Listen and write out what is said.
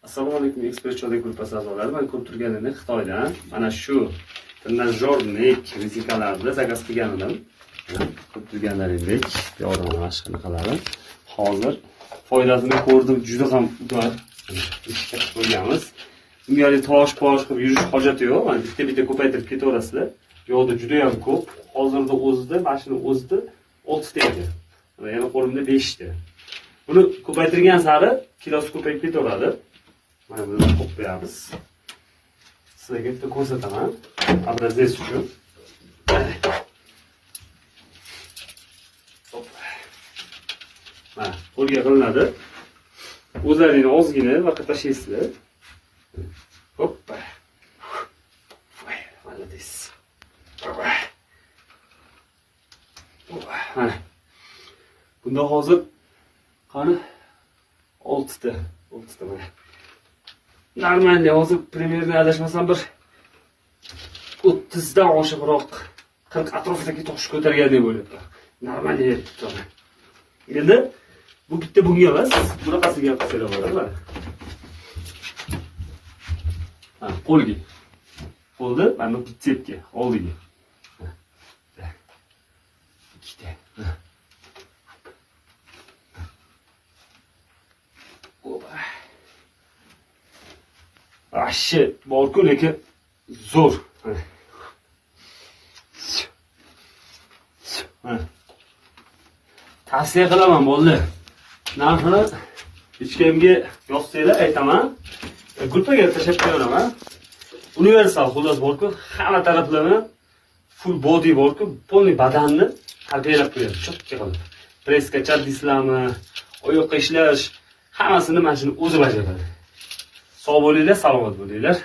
Assalomu alaykum, Ekspress Chodak gruppasi a'zolari. Man ko'rib turganingizdek, Xitoydan mana shu тренажёрник rezinkalarni zakaz qilgan edim. Ko'rib turganlaringdek, bu yoqda mana shunaqalari. Hozir foydasini ko'rdim, juda ham ular ishga qo'yganmiz. Bunga haligi tosh posh qilib yurish hojati yo'q. Mana bitta-bitta ko'paytirib ketaverasizlar. Bu yoqda juda ham ko'p. Hozirda o'zida, mana shuni o'zida 6 ta ekan. Mana yana qo'limda 5 ta. Buni ko'paytirgan sari kilosi ko'payib ketaveradi. Mana buni qo'yib qo'yamiz. Sizlarga bitta ko'rsataman. Образец uchun. Hop. Mana qo'lga qilinadi. O'zlaringni ozgina vaqt tashlaysizlar. Hoppa. Voy, молодец. Mana. Bunda hozir qani 6 ta, 6 ta mana. Нормально, hozir примерно adashmasam bir 30 dan oshiqroq, 40 atrofidagi tosh ko'targandek bo'lyapti. Нормально beribdi. Endi bu bitta bunga emas, bunaqasiga ham qilsalar bo'ladi. Mana. Ha, qo'lga. Qo'lni mana bu bitsepga, oldiga. Ikkita. Opa. Вообще borku, lekin zo'r. Mana. Tavsiya qilaman, bo'ldi. Narxini hech kimga yozsanglar aytaman. Gruppaga tashlab qo'yaman. Universal xullas borku, hamma taraflama full body borku, полный badanni tarbiyalab qo'yadi, cho'tka qilib. Press kachat deysizlarmi, oyoqqa ishlash, hammasini mana shuni o'zi bajaradi. Sog' bo'linglar, salomat bo'linglar.